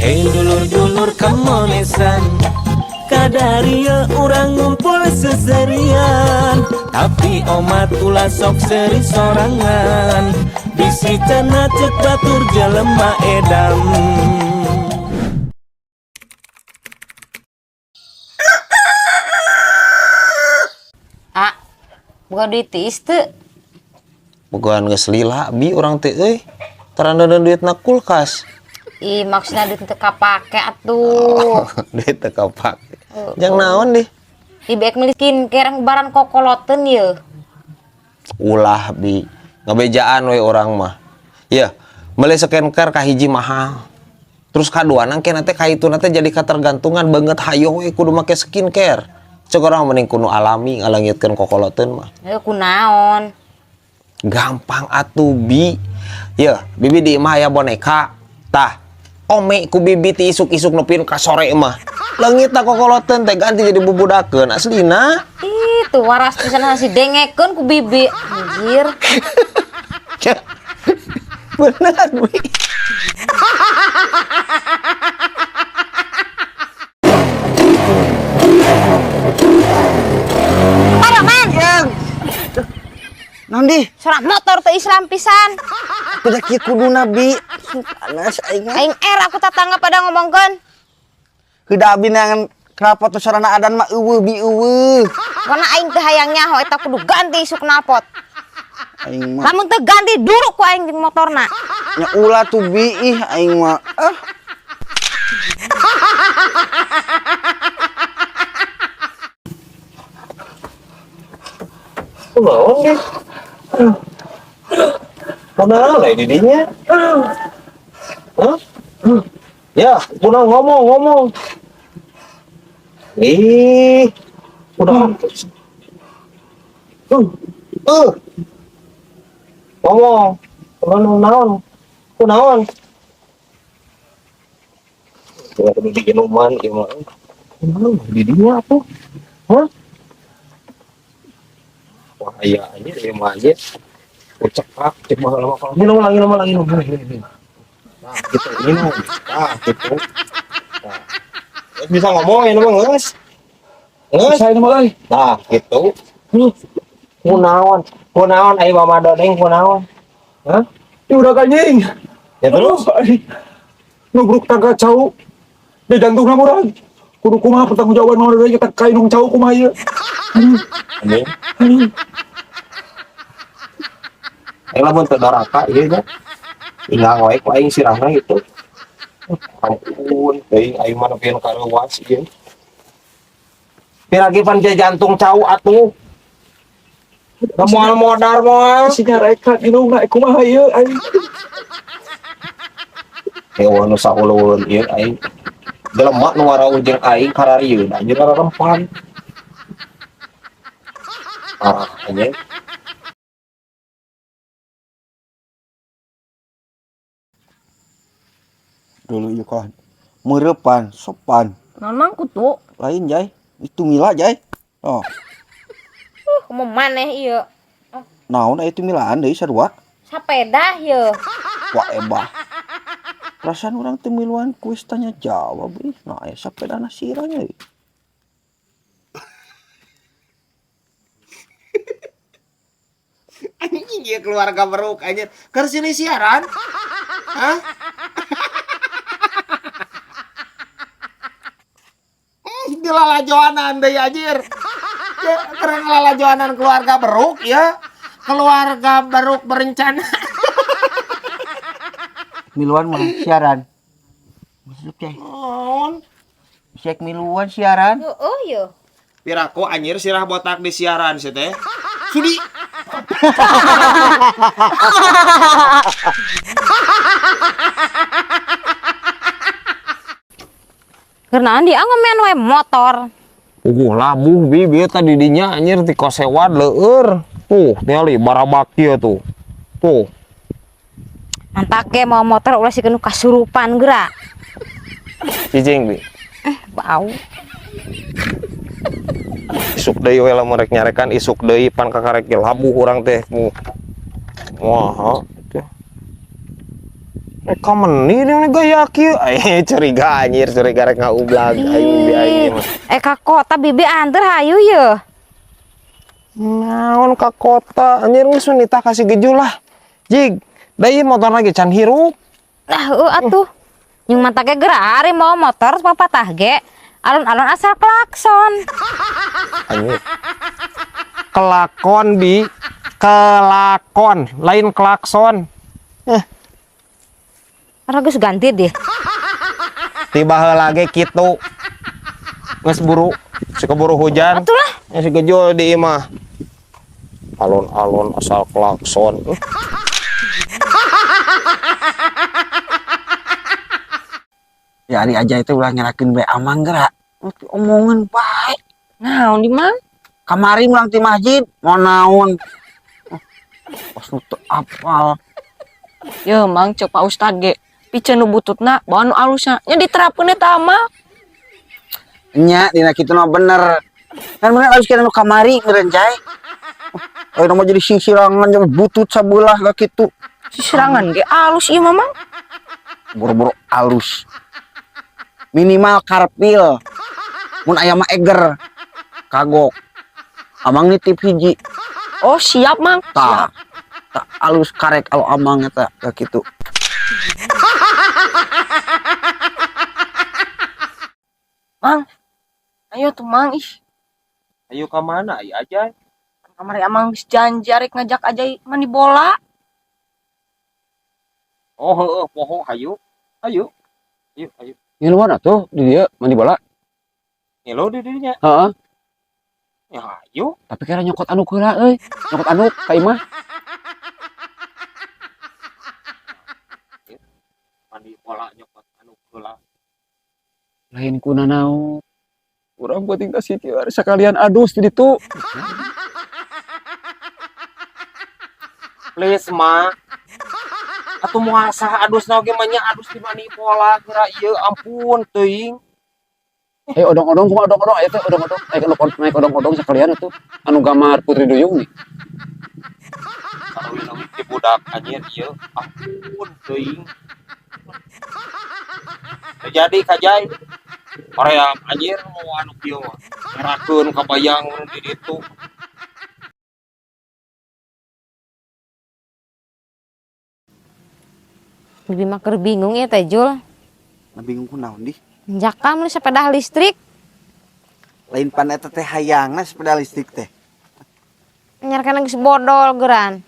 Dulur-dulur kemonesan, kadaria urang ngumpul seserian. Tapi omat ulah sok seri sorangan, bisi cenah cek batur jelema edam. Ah, buka duit tiis teu. Bogaan geus lila bi urang teh euy. Tarandeun duitna kulkas. Ih, maksudnya duit teu kapake atuh. Duit teu kapake. Jang naon deh? Ih, baik meuli skincare baran kokoloteun ye. Ulah bi. Ngabejaan we urang mah. Ya, meuli skincare kahiji mahal. Terus kaduana engke teh kaituna teh jadi katergantungan banget hayo we kudu make skincare. Cek urang mending kudu alami ngalangitkeun kokoloteun mah. Heuh, kunaon? Gampang atuh bi. Ya, bibi di imah aya boneka. Tah, ome ku bibi ti isuk-isuk nepin ka sore mah. Leungit ta kokoloteun teh ganti jadi bubudakeun aslina. Ih, tuh waras pisan si dengekeun ku bibi. Anjir. Bener, bi. Paroman. Nandi, Surat motor teu Islam pisan. Kudu kieu kuduna bi. Panas aing mah. Aing er aku tetangga pada ngomongkeun. Heuda abi neangan knalpot nu sorana adan mah eueuh bi eueuh. Karena aing teu hayang nyaho eta kudu ganti isuk knalpot. Aing mah. Lamun teu ganti duruk ku aing jeung motorna. Nya ulah tuh bi ih aing mah. Ah. Kunaon deh? Kunaon lah didinya? Hah? Ya, kunaon ngomong ngomong. Ih, kunaon? Ngomong. Kunaon naon? Kunaon? Kunaon kudu diinuman ieu mah. Kunaon didinya atuh? Hah? Wah, iya aja, iya mah aja. Ucek pak, cek mah lama kalau minum lagi, minum lagi, minum lagi. Nah, gitu, minum. Nah, gitu. Nah, bisa ngomong ya, ngomong nges. Nges. Saya nama euy. Nah, gitu. Kunaon, kunaon, ayo mama dodeng, kunaon. Hah? Ini udah anjing. Ya terus? Nubruk tangga cau. Di jantung urang. Kudu kumaha pertanggungjawaban mama dodeng kita kainung cau kumaha ieu. Aduh. Aduh. Aing lamun teu doraka ieu nya. Ingang wae ku aing sirahna gitu. Ampun, teuing aing mah nepikeun ka reuas ieu. Piragi pan jantung cau atuh. Moal modar moal. Si nyarekan inungna kumaha ieu aing. Hewan nu sauleuweun ieu aing. Jelema nu waraung jeung aing kararieun anjir rarempan. Parah anjing. Dulu ieu kan meurepan sopan. Naon kutu? Lain jai, itu mila jai. Oh. Kumaha maneh ieu? Naon aya milaan deui sarua? Sapeda ieu. Wah ebah. Perasaan urang teu miluan kuis tanya jawab ih. Nah aya sapedana sirahnya euy. Anjing ieu keluarga beruk anjir. Keur sini siaran? Hah? Dilalajoanan deui anjir. Ya, keur ngalalajoanan keluarga beruk ya. Keluarga beruk berencana. Miluan mah siaran. Masuk teh. Naon? Cek miluan siaran. Heeh ye. Piraku anjir sirah botak di siaran sih teh. Sudi. Karena dia ngomen we motor. Labuh bi bi tadi dinya anjir ti kosewad leueur. Tuh, ningali barabak ieu tuh. Tuh. Mantap ge mau motor ulah sikeun kasurupan geura. Cicing bi. Bau. Isuk deui we lamun rek nyarekan isuk deui pan kakarek ge labuh urang teh. Wah, teh. Kameni ini gaya kieu. Curiga anjir, curiga rek ngaublag aing bibi aing mah. Ka kota bibi anter hayu ye. Naon ka kota anjir geus nitah kasih geju lah. Jig, da ieu motor lagi can hirup. Nah, heueuh atuh. Jeung mata ge geura ari mau motor papatah ge. Alon-alon asal klakson. Anjir. Kelakon bi, kelakon, lain klakson. Orang geus ganti deh. Tiba heula ge kitu. Geus buru, si keburu hujan. Atulah. Ya, si gejol di imah. Alon-alon asal klakson. Ya ari aja itu ulah nyerakeun bae amang geura. Omongan bae. Naon di mang? Kamari urang ti masjid, mau naon? Pas nu teu apal. Ye mang ceuk Pak Ustad ge. Piceun nu bututna, bawa nu alusna. Nya diterapkeun eta mah. Nya dina kitu mah bener. Kan bener alus kira nu kamari meureun cai. Ayeuna mah jadi sisirangan jeung butut sabelah ga kitu. Sisirangan ge alus ieu mah mang. Boro-boro alus. Minimal karpil. Mun aya mah eger. Kagok. Amang nitip hiji. Oh siap mang. Tah. Tah alus karek alo amang eta ga kitu. Mang. Ayo tuh mang ih. Ayo ka mana ai aja? Kamari amang geus janji arek ngajak aja mandi bola. Oh heueuh poho hayu. Ayo. Ayo ayo. Ngiluan atuh di dieu mandi bola. Ngilu di dinya. Heeh. Ya hayu. Tapi kira nyokot anduk heula euy. Nyokot anduk ka imah. Mandi bola nyokot anduk heula. Lain kuna naon. Urang penting ka si kieu sakalian adus di ditu. Please ma. Atuh moal sah adusna oge mah nya adus di mandi bola geura ieu ampun teuing. Odong-odong kumaha odong-odong aya teh odong-odong. Naik odong-odong sakalian atuh anu gambar Putri Duyung nih. Sareuwi-leuwih ti budak anjir ieu ampun teuing. Teu jadi kajai. Hoream anjir mau anu kieu mah. Ngerakeun kabayang di ditu. Bibi mah keur bingung ya teh Jul. Nah, bingung kunaon dih? Jaka meuli sepeda listrik. Lain pan eta teh hayangna sepeda listrik teh. Nyarkeun geus bodol geuran.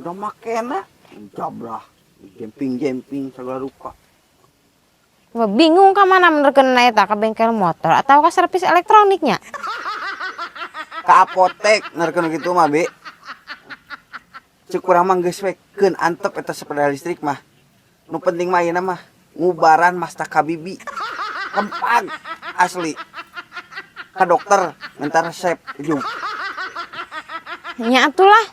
Udah makena jablah, jemping-jemping segala rupa. Wah, bingung ka mana menerkeun eta ka bengkel motor atau ka servis elektroniknya. Ka apotek nerkeun kitu mah, Bi. Ceuk urang mah geus we keun antep eta sepeda listrik mah. Nu penting mah ayeuna mah ngubaran mastaka bibi. Kempag asli. Ka dokter minta resep ujung. Nya atulah.